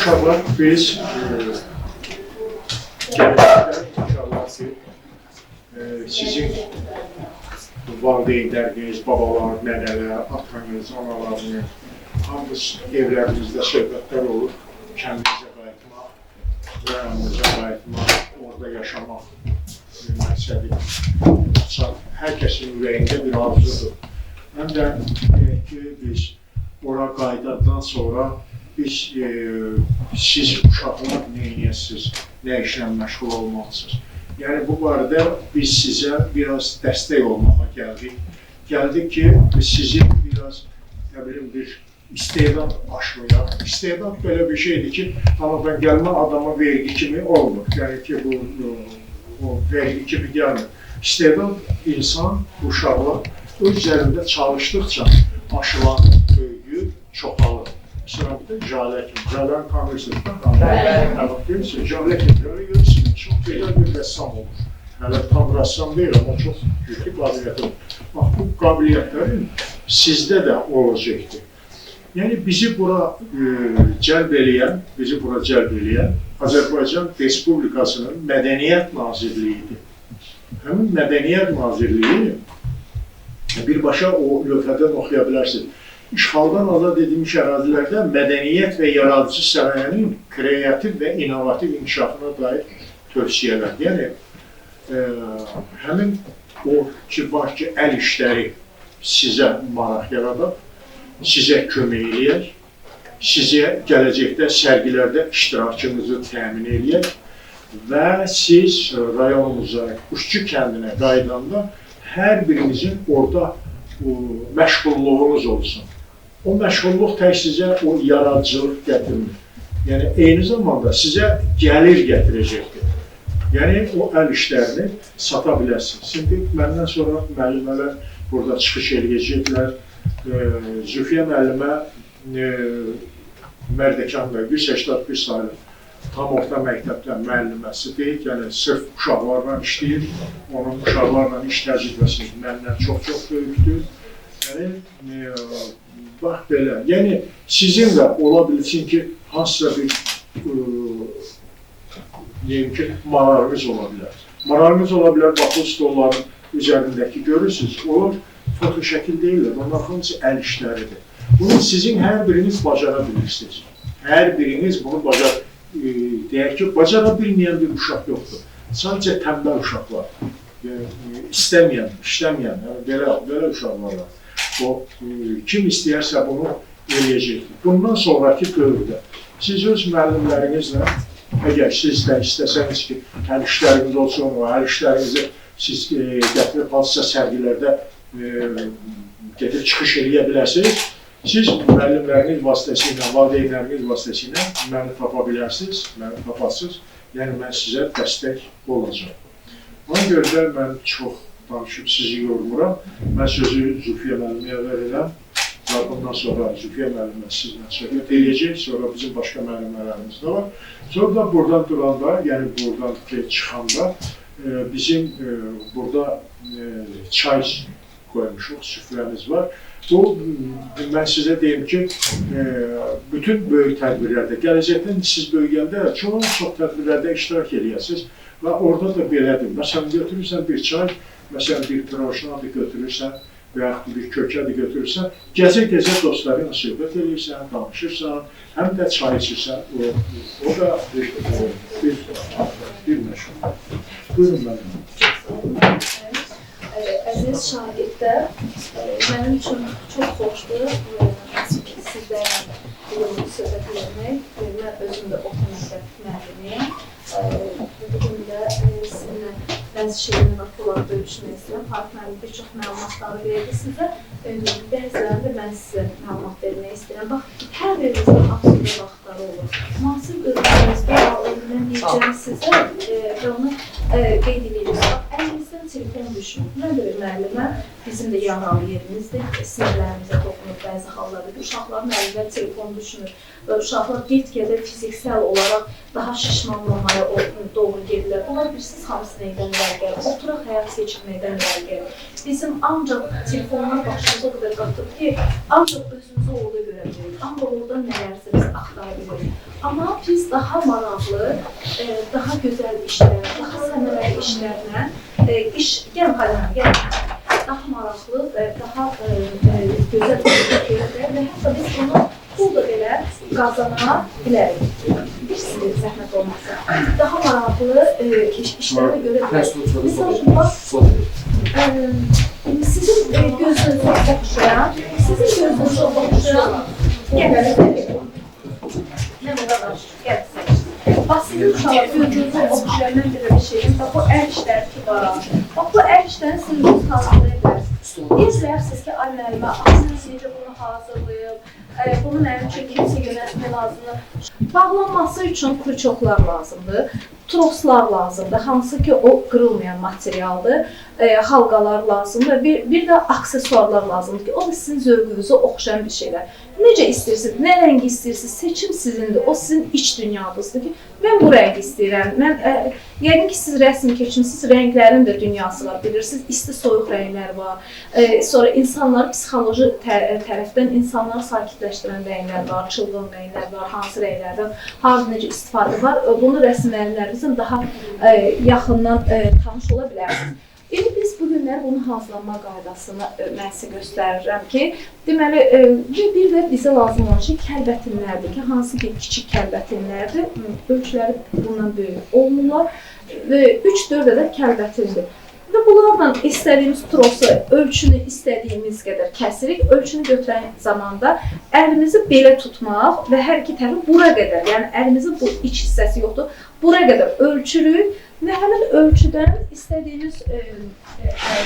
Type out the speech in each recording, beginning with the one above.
Uşaqlar, biz gələcəkdə inşallah ki, sizin valideynləriniz, babalar, nənələr, atanız, analarınız, hamınız evlərinizdə söhbətlər olur, kəndinizə qayıtmaq, rayonumuza qayıtmaq, orada yaşamaq məqsədi hər kəsin ürəyində bir arzudur. Həm də deyək ki, biz ora qayıdandan sonra biz, siz uşaqlar nə edəsiniz, nə işlə məşğul olmalısınız. Yəni bu barədə biz sizə biraz dəstək olmağa gəldik. Gəldik ki, sizi biraz, nə bilim, bir istedad aşılayaq. İstedad belə bir şeydir ki, anadan gəlmə adama vergi kimi olmur. Yəni ki, bu o vergi kimi gəlmir. İstedad insan, uşaqlar öz üzərində çalışdıqca aşılanır, böyüyür, çoxalır. Məsələn, bir də Jalə kimi. Jaləni tanıyırsınız da? Bəli. Görürsünüz, Jalə kimi. Jalə görürsünüz, çox gözəl bir rəssam olur. Hələ tam rəssam deyil, amma çox güclü qabiliyyəti olur. Bax, bu qabiliyyətlərin sizdə də olacaqdır. Yəni, bizi bura cəlb eləyən, Azərbaycan Respublikasının Mədəniyyət Nazirliyidir. Həmin Mədəniyyət Nazirliyi birbaşa o lövhədən oxuya bilərsiniz. İşğaldan azad edilmiş ərazilərdə mədəniyyət və yaradıcı sənayənin kreativ və inovativ inkişafına dair tövsiyələr. Yəni, həmin o ki, var ki, əl işləri sizə maraq yaradar, sizə kömək eləyər, sizə gələcəkdə sərgilərdə iştirakınızı təmin eləyər və siz rayonumuza, Quşçu kəndinə qayıdanda hər birinizin orada məşğulluğunuz olsun. O məşğulluq tək sizə o yaradıcılıq gətirmir. Yəni, eyni zamanda sizə gəlir gətirəcəkdir. Yəni, o əl işlərini sata bilərsiniz. Şimdi məndən sonra müəllimələr burada çıxış eləyəcəklər. Zülfiyə müəllimə Mərdəkanda 181 saylı tam orta məktəbdə müəlliməsidir. Yəni, sırf uşaqlarla işləyir. Onun uşaqlarla iş təcrübəsi məndən çox-çox böyükdür. Yəni, bax belə. Yəni, sizin də ola bilsin ki, hansısa bir deyim ki, marağınız ola bilər. Marağınız ola bilər, bax, bu stolların üzərindəki görürsünüz, onlar foto şəkil deyirlər, onlar hamısı əl işləridir. Bunu sizin hər biriniz bacara bilirsiniz. Hər biriniz bunu deyək ki, bacara bilməyən bir uşaq yoxdur. Sadəcə tənbəl uşaqlar, istəməyən, işləməyən, yəni belə uşaqlar var. O, kim istəyərsə bunu eləyəcəkdir. Bundan sonraki dövrdə siz öz müəllimlərinizlə, əgər siz də istəsəniz ki, əl işləriniz olsun, o əl işlərinizi siz gətirib hansısa sərgilərdə gedib çıxış eləyə bilərsiniz. Siz müəllimləriniz vasitəsilə, valideynləriniz vasitəsilə məni tapa bilərsiniz, məni tapasınız. Yəni, mən sizə dəstək olacağam. Ona görə də mən çox danışıb sizi yormuram. Mən sözü Zülfiyə müəlliməyə verirəm və bundan sonra Zülfiyə müəllimə sizlə söhbət eləyəcək. Sonra bizim başqa müəllimlərimiz də var. Sonra da buradan duranda, yəni buradan çıxanda bizim burada çay qoymuşuq, süfrəmiz var. Bu, mən sizə deyim ki, bütün böyük tədbirlərdə, gələcəkdən siz böyüyəndə çox-çox tədbirlərdə iştirak eləyəsiniz və orada da belədir. Məsələn, götürürsən bir çay, məsələn, bir pirojnadır götürürsən və yaxud bir kökədir götürürsən, gəzə-gəzə dostlarıyla söhbət eləyirsən, danışırsan, həm də çay içirsən, o da bir məşğul. Buyurun mənim. Əziz şagirdlər, mənim üçün çox xoşdur sizlərlə bugün söhbət etmək. Mən özüm də orta məktəb müəllimiyəm. Bugün də sizinlə bəzi şeyləri olaraq bölüşmək istəyirəm. Faiq müəllim bir çox məlumatları verdi sizə. Bəzilərini də mən sizə məlumat vermək istəyirəm. Bax, hər birimizin asudə vaxtları olur. Müasir dövrümüzdə mən deyəcəm sizə və onu qeyd edirik. Bax, əlimizdən telefon düşmür. Mən də bir müəllimə, bizim də yaralı yerimizdir. Sinirlərimizə toxunur bəzi hallarda ki, uşaqların əlindən telefon düşmür və uşaqlar get-gedə fiziksel olaraq daha şişmanlamaya doğru gedirlər. Bunlar bilirsiniz, hamısı neydən irəli gəlir? Oturaq həyat keçirməkdən irəli gəlir. Bizim ancaq telefonlar başımıza o qədər qatıb ki, ancaq özümüzü orada görə bilirik. Ancaq orada nələrsə biz axtara bilirik. Amma biz daha maraqlı, daha gözəl işlər, daha səmərəli işlərlə gəl xanım, gəl. Daha maraqlı və daha gözəl işlər və hətta biz bunu pul da belə qazana bilərik. Bir sizin zəhmət olmasa. Daha maraqlı işlərə görə bilərik. Misal üçün, bax, sizin gözünüzə oxşayan, gəl, mən ona danışırım, gəl sən. Bax, sizin uşaqlar gözünüzə oxşayan, mən belə bir şeyim, bax, bu əl işləri ki var. Bax, bu əl işlərini siz özünüz hazırlaya bilərsiniz. Deyə bilərsiniz ki, ay müəllimə, siz necə bunu hazırlayıb, bunu mənim üçün kimsə yönəltmə lazımdır. Bağlanması üçün kruçoklar lazımdır, troslar lazımdır, hansı ki o qırılmayan materialdır, halqalar lazımdır, bir də aksesuarlar lazımdır ki, o da sizin zövqünüzə oxşayan bir şeylər. Necə istəyirsiniz, nə rəngi istəyirsiniz, seçim sizindir, o sizin iç dünyanızdır ki, mən bu rəngi istəyirəm, yəqin ki, siz rəsm keçmişsiniz, rənglərin də dünyası var, bilirsiniz, isti soyuq rənglər var, sonra insanları psixoloji tərəfdən insanları sakitləşdirən rənglər var, çılğın rənglər var, hansı rənglərdən, harada necə istifadə var, bunu rəsm müəllimlərimizin daha yaxından tanış ola bilərsiniz. İndi biz bu günlər bunun hazırlanma qaydasını mən sizə göstərirəm ki, deməli, bir də bizə lazım olan şey kəlbətinlərdir ki, hansı ki kiçik kəlbətinlərdir, ölçüləri bundan böyük olmurlar və 3-4 ədəd kəlbətindir. Və bunlarla istədiyimiz trosu, ölçünü istədiyimiz qədər kəsirik. Ölçünü götürən zamanda əlimizi belə tutmaq və hər iki tərəfi bura qədər, yəni əlimizin bu iç hissəsi yoxdur, bura qədər ölçürük və həmin ölçüdən istədiyimiz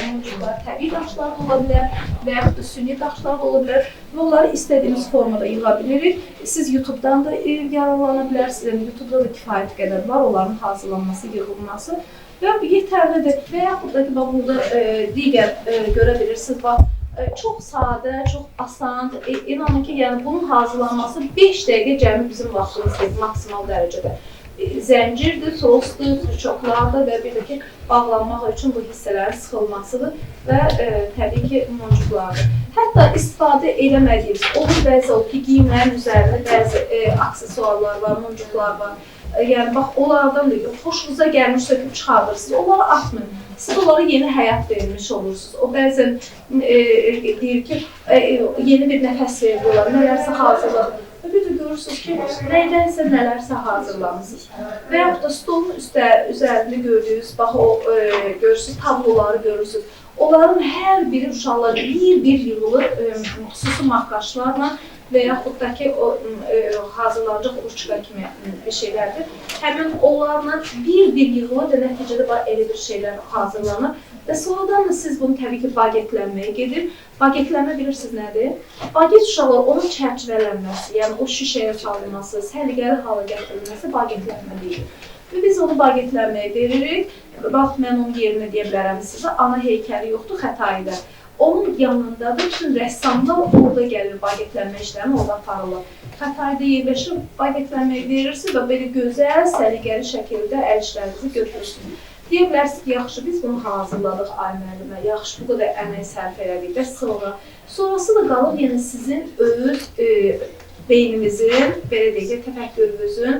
muncuqlar təbii daşlar da ola bilər və yaxud da süni daşlar da ola bilər və onları istədiyimiz formada yığa bilirik. Siz YouTube-dan da yararlana bilərsiniz, yəni YouTube-da da kifayət qədər var onların hazırlanması, yığılması. Və yetərlidir. Və yaxud da ki, bax, burada digər görə bilirsiniz, bax, çox sadə, çox asan. İnanın ki, yəni bunun hazırlanması 5 dəqiqə cəmi bizim vaxtımız deyil, maksimal dərəcədə. Zəncirdir, trosdur, kruçoklardır və bir də ki, bağlanmaq üçün bu hissələrin sıxılmasıdır və təbii ki, muncuqlardır. Hətta istifadə eləmədiyimiz, olur bəzi o ki, giyimlərin üzərində bəzi aksesuarlar var, muncuqlar var. Yəni, bax, onlardan da xoşunuza gəlmiş söküb çıxardırsınız, onları atmayın. Siz onlara yeni həyat vermiş olursunuz. O bəzən deyir ki, yeni bir nəfəs verir onlara, nələrsə hazırladır. Və bir də görürsünüz ki, nədənsə nələrsə hazırlamışsınız. Və yaxud da stolun üzərində gördüyünüz, bax, o görürsünüz, tabloları görürsünüz. Onların hər biri uşaqlar bir-bir yığılır xüsusi maqqaşlarla və yaxud da ki, o hazırlanacaq ruçka kimi bir şeylərdir. Həmin onlarla bir-bir yığılır və nəticədə elə bir şeylər hazırlanır. Və sonradan da siz bunu təbii ki, bagetlənməyə gedir. Bagetlənmə bilirsiniz nədir? Baget uşaqlar onun çərçivələnməsi, yəni o şüşəyə salınması, səliqəli hala gətirilməsi bagetlənmə deyilir. Və biz onu bagetlənməyə veririk. Bax, mən onun yerinə deyə bilərəm sizə, ana heykəli yoxdur Xətaidə. Onun yanında bütün rəssamlar orada gəlir, bagetlənmə işlərini orada aparırlar. Xətaidə yerləşir, bagetlənməyə verirsiniz və belə gözəl, səliqəli şəkildə əl işlərinizi götürürsünüz. Deyə bilərsiniz ki, yaxşı, biz bunu hazırladıq ay müəllimə, yaxşı, bu qədər əmək sərf elədik və sonra. Sonrası da qalır, yəni sizin öz beyninizin, belə deyək ki, təfəkkürünüzün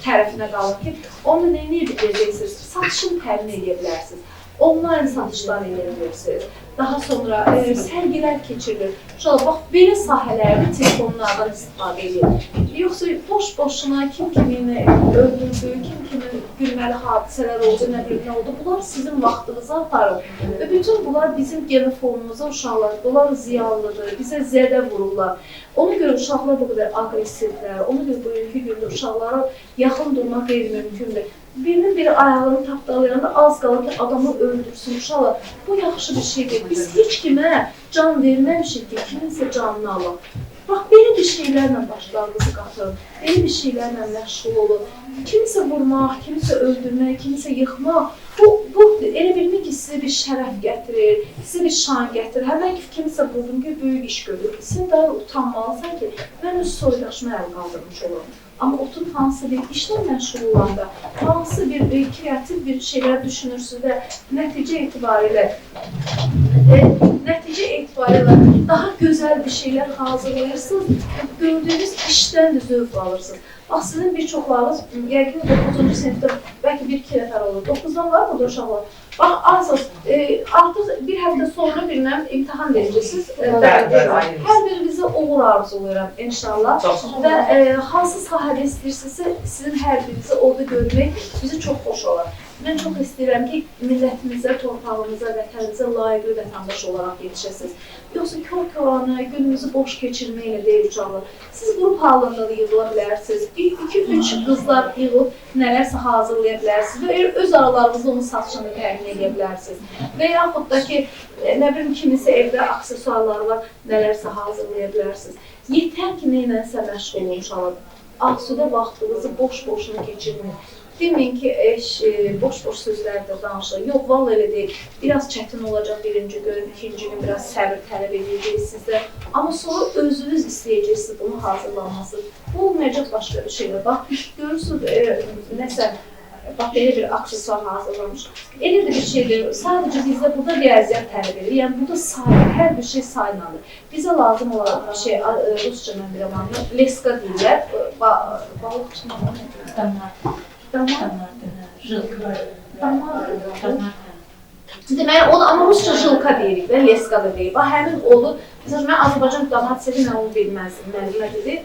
tərəfinə qalır ki, onu nə edə biləcəksiniz? Satışını təmin edə bilərsiniz. Onlayn satışlar edə bilirsiniz. Daha sonra sərgilər keçirilir. Uşaqlar, bax, belə sahələrdə telefonlardan istifadə edir. Yoxsa boş-boşuna kim kimini öldürdü, kim kimi gülməli hadisələr oldu, nə bilim nə oldu. Bunlar sizin vaxtınızı aparır. Və bütün bunlar bizim genofonumuza uşaqlar, bunlar ziyanlıdır, bizə zədə vururlar. Ona görə uşaqlar bu qədər aqressivlər, ona görə bugünkü gündə uşaqlara yaxın durmaq qeyri-mümkündür. Birinin biri ayağını tapdalayanda az qalır ki, adamı öldürsün uşaqlar. Bu yaxşı bir şey deyil. Biz heç kimə can verməmişik ki, kiminsə canını alaq. Bax, belə bir şeylərlə başlarınızı qatın, belə bir şeylərlə məşğul olun. Kimisə vurmaq, kimisə öldürmək, kimisə yıxmaq, bu elə bilmək ki, sizə bir şərəf gətirir, sizə bir şan gətirir. Həmən ki, kimisə vurdum ki, böyük iş görür. Sən daha utanmalısan ki, mən öz soydaşıma əl qaldırmış olurum. Amma oturub hansı bir işlə məşğul olanda, hansı bir kreativ bir şeylər düşünürsünüz və nəticə etibarilə daha gözəl bir şey şeylər hazırlayırsınız, gördüyünüz işdən də zövq alırsınız. Bax, sizin bir çoxlarınız, yəqin 9-cu sinifdə bəlkə 1-2 nəfər olur, 9-dan var burada uşaqlar. Bax, azız, artıq bir həftə sonra birinə imtahan verəcəksiniz. Hər birinizə uğur arzulayıram inşallah. Və hansı sahədə istəyirsinizsə, sizin hər birinizi orada görmək bizi çox xoş olar. Mən çox istəyirəm ki, millətimizə, torpağımıza, vətənimizə layiqli vətəndaş olaraq yetişəsiniz. Yoxsa kör-körənə, günümüzü boş keçirməklə deyil uşaqlar. Siz qrup halında da yığıla bilərsiniz. 2-3 qızlar yığılıb nələrsə hazırlaya bilərsiniz və öz aralarınızda onun satışını təmin edə bilərsiniz. Və yaxud da ki, nə bilim, kiminsə evdə aksesuarları var, nələrsə hazırlaya bilərsiniz. Yetər ki, nə ilənsə məşğul olun uşaqlar. Asudə vaxtınızı boş-boşuna keçirməyin. Deməyin ki, boş-boş sözlər də danışır. Yox, vallahi elə deyil. Biraz çətin olacaq birinci gün, ikinci gün biraz səbir tələb edəcək sizdə. Amma sonra özünüz istəyəcəksiniz bunu hazırlanması. Bu olmayacaq başqa bir şeydir. Bax, görürsünüz, nəsə, bax, belə bir aksesuar hazırlanmış. Elə də bir şeydir. Sadəcə bizdə burada riyaziyyat tələb edir. Yəni, burada say, hər bir şey saylanır. Bizə lazım olan bir şey, rusca mən biləm, leska deyirlər. Balıq tutmaq o nədir? Damar. Damar. Jılka. Damar. Damar. Deməli, onu amma rusca jılka deyirik və leska da deyirik. Bax, həmin olur. Məsələn, mən Azərbaycan damar sevi, mən onu bilməzdim. Müəllimə dedi.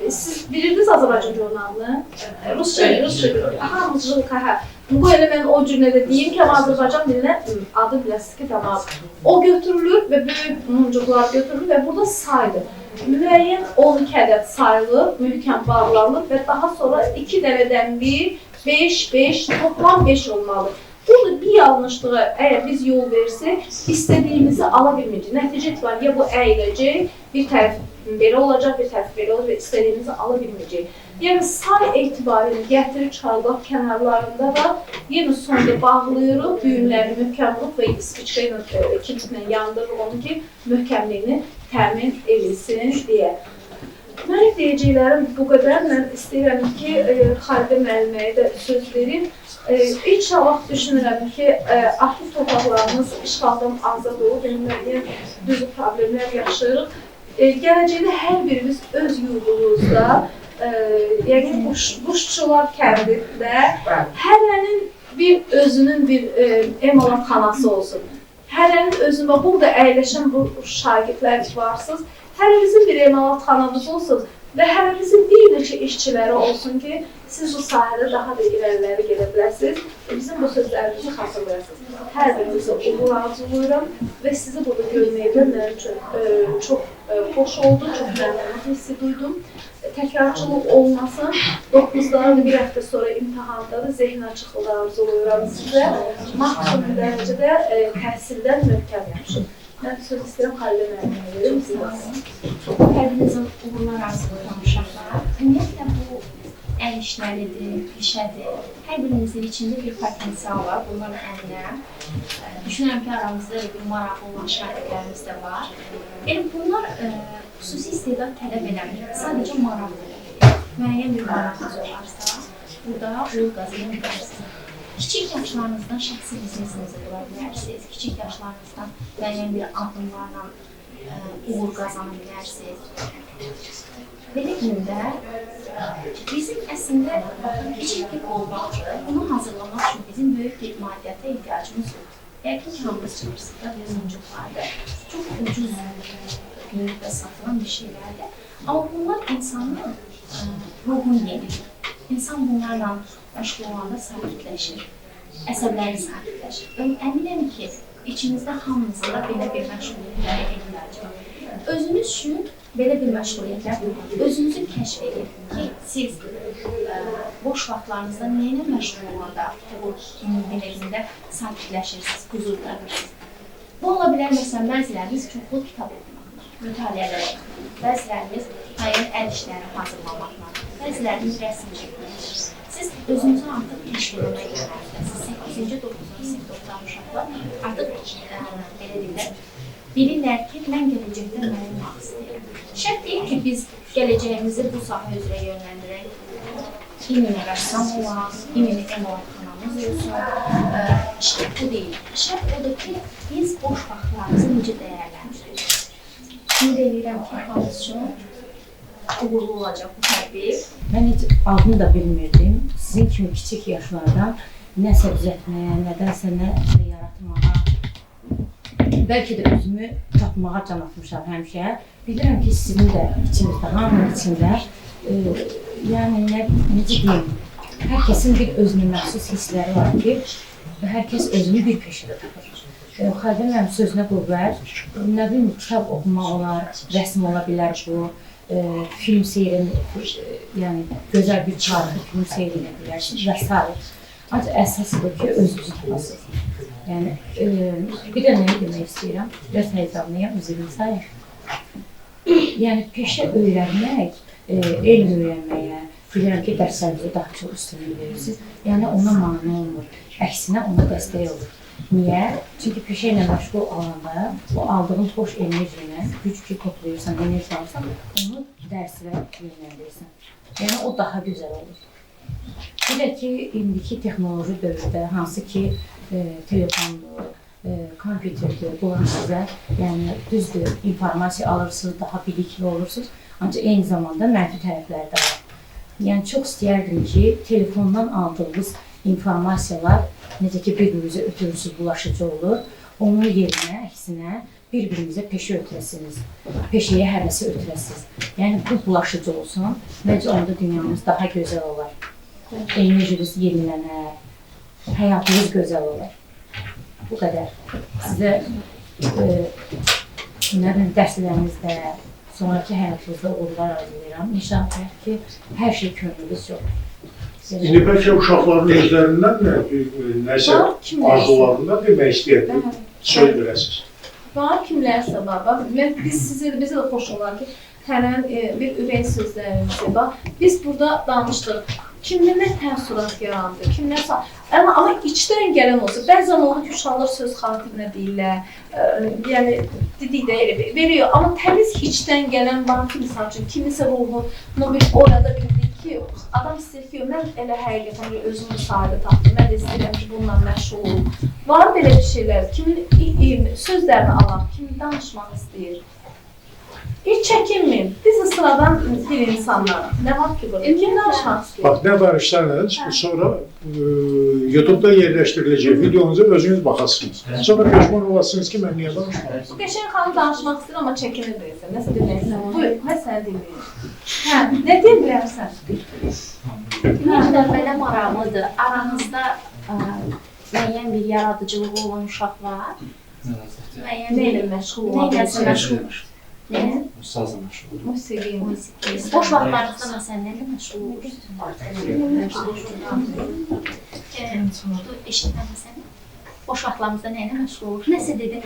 Siz bilirdiniz Azərbaycan onun adını? Rusca, rusca. Hamımız jılka, hə. Bu elə mən o cümlədə deyim ki, amma Azərbaycan dilinə adı biləsiniz ki, damar. O götürülür və böyük mumcuqlar götürülür və burada sayılır. Müəyyən 12 ədəd sayılır, möhkəm bağlanır və daha sonra 2 dənədən 1, 5, 5, toplam 5 olmalıdır. Burada bir yanlışlığa əgər biz yol versək, istədiyimizi ala bilməyəcək. Nəticə itibarilə ya bu əyiləcək, bir tərəf belə olacaq, bir tərəf belə olacaq və istədiyimizi ala bilməyəcək. Yəni say etibarilə gətirib çıxarılaq kənarlarında da yenə sonda bağlayırıq, düyünləri möhkəm vurub və spiçka ilə, kibritlə yandırırıq onu ki, möhkəmliyini təmin edilsin deyə. Mənim deyəcəklərim bu qədər. Mən istəyirəm ki, Xalidə müəlliməyə də söz verim. İnşallah düşünürəm ki, artıq torpaqlarımız işğaldan azad olub, yəni müəyyən düzü problemlər yaşayırıq. Gələcəkdə hər birimiz öz yurdumuzda, yəqin Quşçular kəndində hərənin bir özünün bir emalatxanası olsun. Hərənin özünün, bax, burada əyləşən bu şagirdlər varsınız, hərəmizin bir emalatxanamız olsun və hərəmizin bir neçə işçiləri olsun ki, siz bu sahədə daha da irəliləri gedə biləsiniz və bizim bu sözlərimizi xatırlayasınız. Hər birinizə uğur arzulayıram və sizi burada görməkdə mənim üçün çox xoş oldu, çox məmnunluq hissi duydum. Təkrarçılıq olmasın, 9-dan bir həftə sonra imtahandadır, zehin açıqlığı arzulayıram sizə. Maksimum dərəcədə təhsildən möhkəm yapışın. Mən söz istəyirəm Xalidə müəllimə verim sizə. Hər birinizə uğurlar arzulayıram uşaqlar. Ümumiyyətlə bu əl işləridir, peşədir. Hər birinizin içində bir potensial var, bundan əminəm. Düşünürəm ki, aramızda elə bir maraqlı olan şagirdlərimiz də var. Elə bunlar xüsusi istedad tələb eləmir, sadəcə maraq tələb edir. Müəyyən bir marağınız olarsa, burada uğur qazana bilərsiniz. Kiçik yaşlarınızdan şəxsi biznesinizi qura bilərsiniz, kiçik yaşlarınızdan müəyyən bir addımlarla uğur qazana bilərsiniz. Belə deyim də, bizim əslində baxın, kiçik bir qolbaqdır, bunu hazırlamaq üçün bizim böyük bir maddiyyata ehtiyacımız yoxdur. Yəqin ki, hamınız çarşısında bir mumcuqlardır, çox ucuz qiymətdə satılan bir şeylərdir. Amma bunlar insanın ruhunu yenilir. İnsan bunlarla məşğul olanda sakitləşir, əsəbləri sakitləşir. Və əminəm ki, içimizdə hamımızın da belə bir məşğuliyyətlərə ehtiyacı var. Özünüz üçün belə bir məşğuliyyətlər tapın. Özünüzü kəşf edin ki, siz boş vaxtlarınızda nə ilə məşğul olanda belə deyim də sakitləşirsiniz, huzur tapırsınız. Bu ola bilər, məsələn, bəziləriniz çoxlu kitab oxumaqla, mütaliələr etməklə, bəziləriniz müəyyən əl işləri hazırlamaqla, bəziləriniz rəsm çəkməklə. Siz özünüzü artıq kəşf etmək yönəldəsiniz. 8-ci, 9-cu sinifdə oxuyan uşaqlar artıq belə deyim də, bilirlər ki, mən gələcəkdə nə olmaq istəyirəm. Şərt deyil ki, biz gələcəyimizi bu sahə üzrə yönləndirək. İmini rəssam olaq, imini emalatxanamız olsun. Şərt bu deyil. Şərt odur ki, biz boş vaxtlarımızı necə dəyərləndiririk. Ümid edirəm ki, hamınız üçün uğurlu olacaq bu tədbir. Mən heç adını da bilmirdim. Sizin kimi kiçik yaşlardan nəsə düzəltməyə, nədənsə nəsə yaratmağa, bəlkə də özümü tapmağa can atmışam həmişə. Bilirəm ki, sizin də içinizdə, hamının içində, yəni necə deyim, hər kəsin bir özünə məxsus hissləri var ki, hər kəs özünü bir peşədə tapır. Xəlvə mənim sözünə qüvvət, nə bilim, kitab oxumaq olar, rəsm ola bilər bu, film seyr, yəni gözəl bir tarixi film seyr edə bilərsiniz və s. Ancaq əsas budur ki, özünüzü tapasınız. Yəni, bir də nəyi demək istəyirəm, biraz həyəcanlıyam, üzrüm sayın. Yəni, peşə öyrənmək, elm öyrənməyə, bilirəm ki, dərslərinizə daha çox üstünlük verirsiniz. Yəni, ona mane olmur, əksinə ona dəstək olur. Niyə? Çünki peşə ilə məşğul olanda o aldığın boş enerji ilə güc ki toplayırsan, enerji alırsan, onu dərslə yönləndirirsən. Yəni, o daha gözəl olur. Bir də ki, indiki texnoloji dövrdə hansı ki, telefondur, kompüterdir, bunlar sizə, yəni düzdür, informasiya alırsınız, daha bilikli olursunuz, ancaq eyni zamanda mənfi tərəfləri də var. Yəni, çox istəyərdim ki, telefondan aldığınız informasiyalar, necə ki, bir-birinizə ötürürsünüz, bulaşıcı olur, onun yerinə, əksinə, bir-birinizə peşə ötürəsiniz, peşəyə həvəsi ötürəsiniz. Yəni, bu bulaşıcı olsun, məncə onda dünyamız daha gözəl olar. Enerjiniz yenilənər, həyatınız gözəl olar. Bu qədər. Sizə nə bilim, dərslərinizdə, sonraki həyatınızda uğurlar arzulayıram. İnşallah ki, hər şey könlünüzcə olur. İndi bəlkə uşaqların özlərindən də nəsə arzularından demək istəyirdim, söz verəsiniz. Var kimlərsə var. Bax, biz sizə, bizə də xoş olar ki, hərən bir ürək sözlərimizi, bax, biz burada danışdıq. Kimdə nə təəssürat yarandı, kimlərsə, amma içdən gələn olsa, bəzən olur ki, uşaqlar söz xatirinə deyirlər, yəni dedik də elə veriyor, amma təmiz içdən gələn var ki, misal üçün, kimisə ruhunu bir orada bildik ki, adam istəyir ki, mən elə həqiqətən özümü sahədə tapdım, mən də istəyirəm ki, bununla məşğul olum. Var belə bir şeylər, kimin sözlərini alaq, kim danışmaq istəyir. Heç çəkinməyin, biz də sıradan bir insanlarıq. Nə var ki burada? Kim danışmaq istəyir? Bax, nə danışsanız, sonra YouTube-da yerləşdiriləcək videonuza özünüz baxasınız. Sonra peşman olasınız ki, mən niyə danışmadım? Bu qəşəng xanım danışmaq istəyir, amma çəkinir deyirsən. Nəsə demək istəyir? Buyur, mən səni dinləyirəm. Hə, nə deyə bilərsən? Ümumiyyətlə, mənə maraqlıdır. Aranızda müəyyən bir yaradıcılığı olan uşaq var. Nə ilə məşğul Nə ilə məşğul? Nə? Sazla məşğul. Musiqi. Boş vaxtlarınızda məsələn nə ilə məşğul olursunuz? Eşitmədim səni. Boş vaxtlarımızda nə ilə məşğul olursunuz? Nəsə dedin?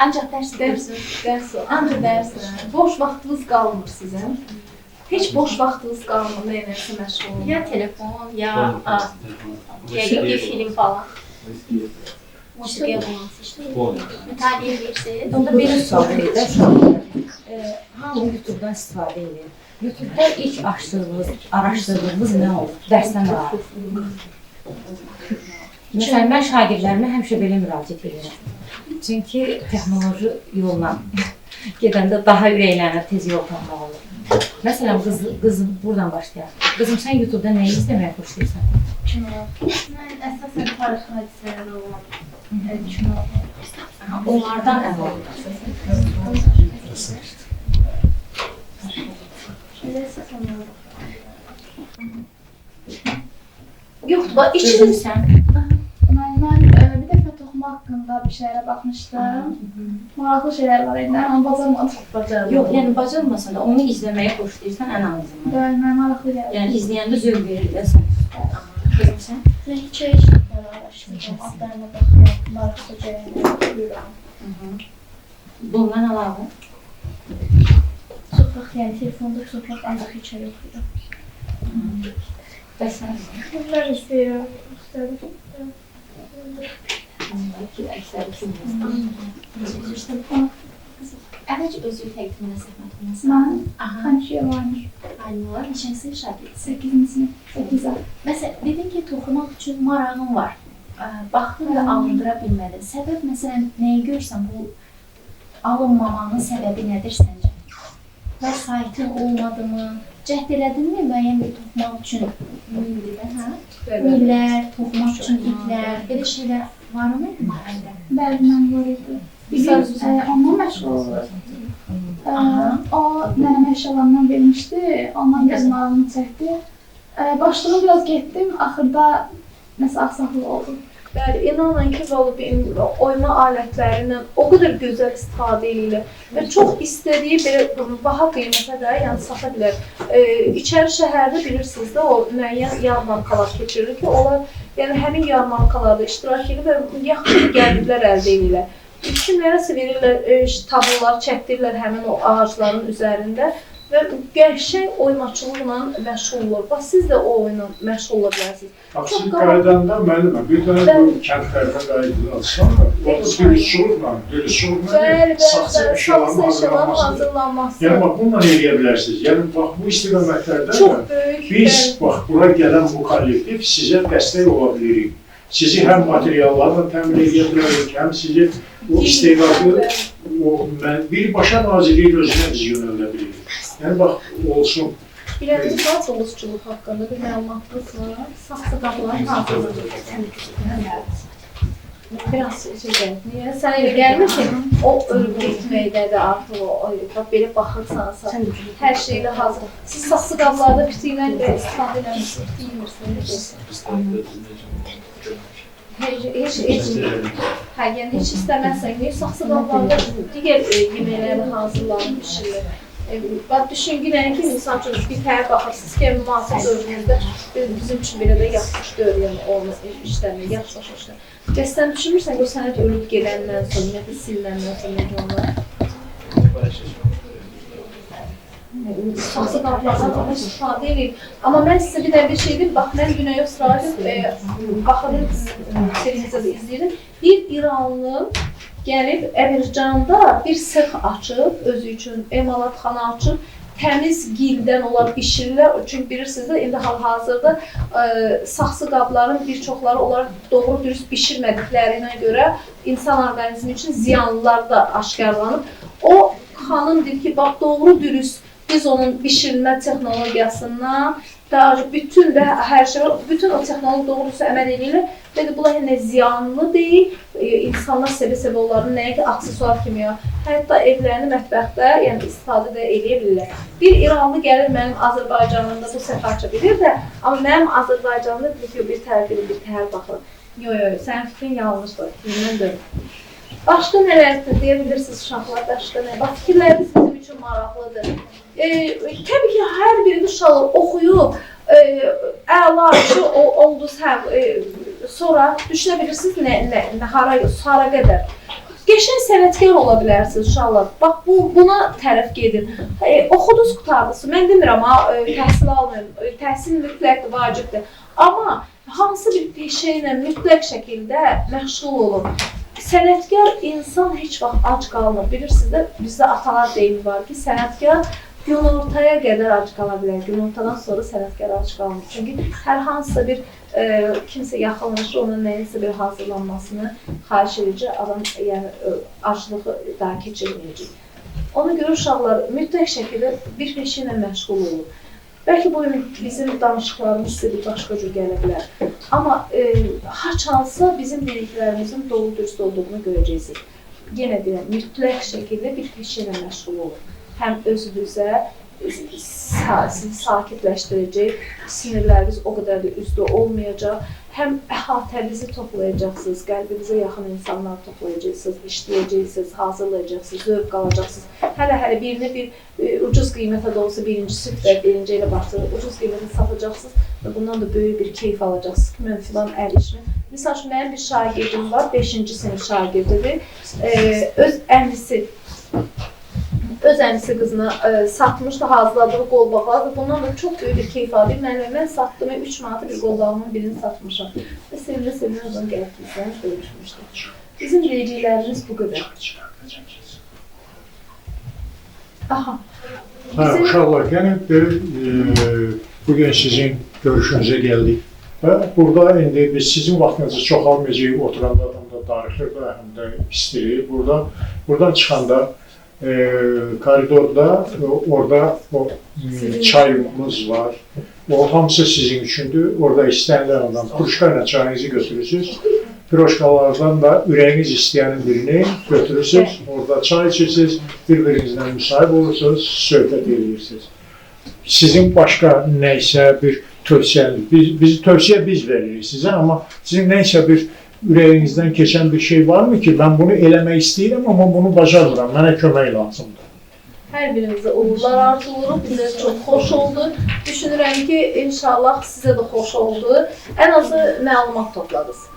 Ancaq dərs görürsünüz. Dərs, ancaq dərs. Boş vaxtınız qalmır sizin. Heç boş vaxtınız qalmır, nə iləsə məşğul olun. Ya telefon, ya yəqin ki, film falan. Musiqiyə bulan mütaliə edirsiniz. Onda belə sual verir də uşaqlar. Hamı YouTube-dan istifadə edir. YouTube-da ilk açdığınız, araşdırdığınız nə olur? Dərsdən əlavə. Məsələn, mən şagirdlərimə həmişə belə müraciət edirəm. Çünki texnoloji yolla gedəndə daha ürəklənir, tez yol tapmaq olur. Məsələn, qızım buradan başlayaq. Qızım, sən YouTube-da nəyi izləməyə xoşlayırsan? Kino. Mən əsasən tarixi hadisələri olan kino. Onlardan əlavə. Yoxdur, bax, içiniz. Sən? Mən bir dəfə toxuma haqqında bir şeylərə baxmışdım. Maraqlı şeylər var idi, amma bacarmadım. Bacarmadım. Yox, yəni bacarmasan da onu izləməyə xoşlayırsan ən azından. Bəli, mənə maraqlı gəldi. Yəni izləyəndə zövq verir də sən. Qızım sən? Mən hekayə kitabları araşdırıram, adlarına baxıram, maraqlı gələnləri oxuyuram. Bundan əlavə? Çox vaxt, yəni telefonda çox vaxt ancaq hekayə oxuyuram. Bəs sən? Mən istəyirəm, müxtəlif. Əvvəlcə özünü təqdim elə zəhmət olmasa. Mən Xançiyə varmış. Alim neçənci sinif şagirdisən? 8-ci sinif, 8 ay. Məsələn, dedin ki, toxumaq üçün marağın var. Baxdın və alındıra bilmədin. Səbəb məsələn nəyi görsən, bu alınmamanın səbəbi nədir səncə? Vəsaitin olmadı mı? Cəhd elədinmi müəyyən bir toxumaq üçün milli də, hə? Millər, toxumaq üçün iplər, belə şeylər var mı idi əldə? Bəli, mən var idi. Bir gün ondan məşğul olurdum. O nənəm əşyalarından vermişdi, ondan biraz marağımı çəkdi. Başlığım biraz getdim, axırda nəsə axsaqlıq oldu. Bəli, inanın ki, oyma alətləri ilə o qədər gözəl istifadə edirlər və çox istədiyi belə baha qiymətə də yəni sata bilər. İçəri şəhərdə bilirsiniz də o müəyyən yarmarkalar keçirilir ki, onlar yəni həmin yarmarkalarda iştirak edir və yaxşı bir gəlirlər əldə edirlər. Kimlərəsə verirlər, tablolar çəkdirirlər həmin o ağacların üzərində və qəşəng oymaçılıqla məşğul olur. Bax, siz də o oyunla məşğul ola bilərsiniz. Bax, siz qayıdanda müəllimə, bir dənə bu kəndlərdə qayıdılar sonra, orada dürüstçülüklə saxsı əşyaların hazırlanması. Yəni, bax, bununla eləyə bilərsiniz. Yəni, bax, bu istiqamətlərdə biz, bax, bura gələn bu kollektiv sizə dəstək ola bilirik. Sizi həm materiallarla təmin edə bilərik, həm sizi o istedadı birbaşa nazirliyin özünə biz yönəldə bilirik. Yəni, bax, olsun. Bilədiniz var doluzçuluq haqqında bir məlumatınız var. Saxsı qabların hazırlanır. Biraz şey gəlir. Niyə? Sənə elə gəlmir ki, o örgü etməkdə də artıq o, belə baxırsansa, hər şeylə hazır. Siz saxsı qablarda pitiklə istifadə eləmirsiniz, bilmirsiniz. Hə, yəni heç istəməzsən ki, saxsı qablarda digər yeməklərin hazırlanıb pişirilir. Bax, düşün ki, ki, misal üçün, bir təhər baxırsınız ki, müasir dövrümüzdə bizim üçün belə də yaxşı deyil, yəni onu işləmir, yaxşı başa işləmir. Bəs sən düşünmürsən ki, o sənət ölüb gedəndən sonra, ümumiyyətlə silinəndən sonra necə olar? Saxsı qablardan çox istifadə edeyim. Amma mən sizə bir də bir şey deyim, bax, mən dünən yox sıraydım, baxırdım, televiziyada izləyirdim. Bir İranlı gəlib Əmircanda bir sex açıb, özü üçün emalatxana açıb, təmiz gildən onlar bişirirlər. Çünki bilirsiniz də, indi hal-hazırda saxsı qabların bir çoxları onlar doğru dürüst bişirmədiklərinə görə insan orqanizmi üçün ziyanlılar da aşkarlanıb. O xanım deyir ki, bax, doğru dürüst biz onun bişirilmə texnologiyasından bütün də hər şey var, bütün o texnologiya doğrusu əməl edirlər. Dedi, bunlar nə ziyanlı deyil, insanlar sevə-sevə onların nəyə ki, aksesuar kimi ya, hətta evlərini mətbəxdə yəni, istifadə də eləyə bilirlər. Bir İranlı gəlir mənim Azərbaycanımda bu səfər aça bilir də, amma mənim Azərbaycanımda bilir ki, bir təhər bilir, bir təhər baxır. Yox, yox, sənin fikrin yanlışdır, fikrindən dönür. Başqa nələr deyə bilirsiniz uşaqlar, başqa nə? Bax, fikirləriniz bizim üçün maraqlıdır. Təbii ki, hər birini uşaqlar oxuyub, əla ki, oldunuz, hə, sonra düşünə bilirsiniz hara qədər. Qəşəng sənətkar ola bilərsiniz uşaqlar. Bax, buna tərəf gedin. Oxudunuz, qurtardınız. Mən demirəm, təhsil almayın. Təhsil mütləq vacibdir. Amma hansı bir peşə ilə mütləq şəkildə məşğul olun. Sənətkar insan heç vaxt ac qalmır. Bilirsiniz də, bizdə atalar deyimi var ki, sənətkar günortaya qədər ac qala bilər. Günortadan sonra sənətkar ac qalmır. Çünki hər hansısa bir kimsə yaxınlaşır, onun nəyinsə bir hazırlanmasını xahiş edəcək, adam yəni, aclığı daha keçirməyəcək. Ona görə uşaqlar mütləq şəkildə bir peşə ilə məşğul olur. Bəlkə bu bizim danışıqlarımız sizə bir başqa cür gələ bilər. Amma haçansa bizim dediklərimizin doğru dürüst olduğunu görəcəksiniz. Yenə deyirəm, mütləq şəkildə bir peşə ilə məşğul olun. Həm özünüzə sizi sakitləşdirəcək, sinirləriniz o qədər də üzdə olmayacaq, həm əhatənizi toplayacaqsınız, qəlbinizə yaxın insanlar toplayacaqsınız, işləyəcəksiniz, hazırlayacaqsınız, zövq alacaqsınız. Hələ-hələ birini bir ucuz qiymətə də olsa birinci sübhdə, birinci ilə başlayır, ucuz qiymətə satacaqsınız və bundan da böyük bir keyif alacaqsınız ki, mən filan əl işimi. Misal üçün, mənim bir şagirdim var, 5-ci sinif şagirdidir, öz əmisi qızına satmışdı, hazırladığı qolbaqlar və bundan da çox böyük bir keyif aldı. Mən satdım, 3 manata bir qolbağımın birini satmışam. Və sevinə-sevinə o zaman gəlib bizdən görüşmüşdü. Bizim deyəcəklərimiz bu qədər. Aha. Hə, uşaqlar, yəni bugün sizin görüşünüzə gəldik. Və burada indi biz sizin vaxtınızı çox almayacağıq, oturanda adam da darıxır da, həm də istirir. Buradan çıxanda koridorda orada o çayımız var. O hamısı sizin üçündür. Orada istənilən adam kruşka ilə çayınızı götürürsünüz. Piroşkalardan da ürəyiniz istəyənin birini götürürsünüz. Orada çay içirsiniz, bir-birinizlə müsahib olursunuz, söhbət edirsiniz. Sizin başqa nə isə bir tövsiyəniz, biz tövsiyə biz veririk sizə, amma sizin nə isə bir ürəyinizdən keçən bir şey varmı ki, mən bunu eləmək istəyirəm, amma bunu bacarmıram, mənə kömək lazımdır. Hər birinizə uğurlar arzulayırıq. Bizə çox xoş oldu. Düşünürəm ki, inşallah sizə də xoş oldu. Ən azı məlumat topladınız.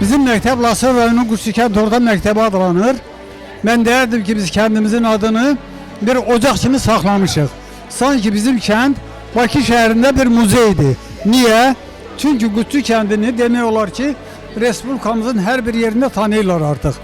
Bizim məktəb Laçın rayonunun Quşçu Orta Məktəbi adlanır. Mən deyərdim ki, biz kəndimizin adını bir ocaq kimi saxlamışıq. Sanki bizim kənd Bakı şəhərində bir muzeydir. Niyə? Çünki Quşçu kəndini demək olar ki, respublikamızın hər bir yerində tanıyırlar artıq.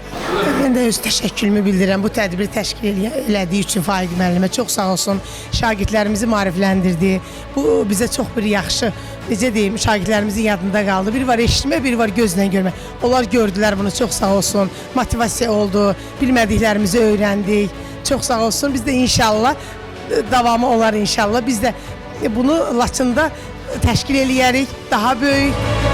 Mən də öz təşəkkürümü bildirirəm bu tədbiri təşkil elədiyi üçün Faiq müəllimə çox sağ olsun. Şagirdlərimizi maarifləndirdi. Bu bizə çox bir yaxşı, necə deyim, şagirdlərimizin yadında qaldı. Bir var eşitmə, bir var gözlə görmə. Onlar gördülər bunu, çox sağ olsun. Motivasiya oldu, bilmədiklərimizi öyrəndik. Çox sağ olsun. Biz də inşallah davamı olar inşallah. Biz də bunu Laçında təşkil eləyərik, daha böyük.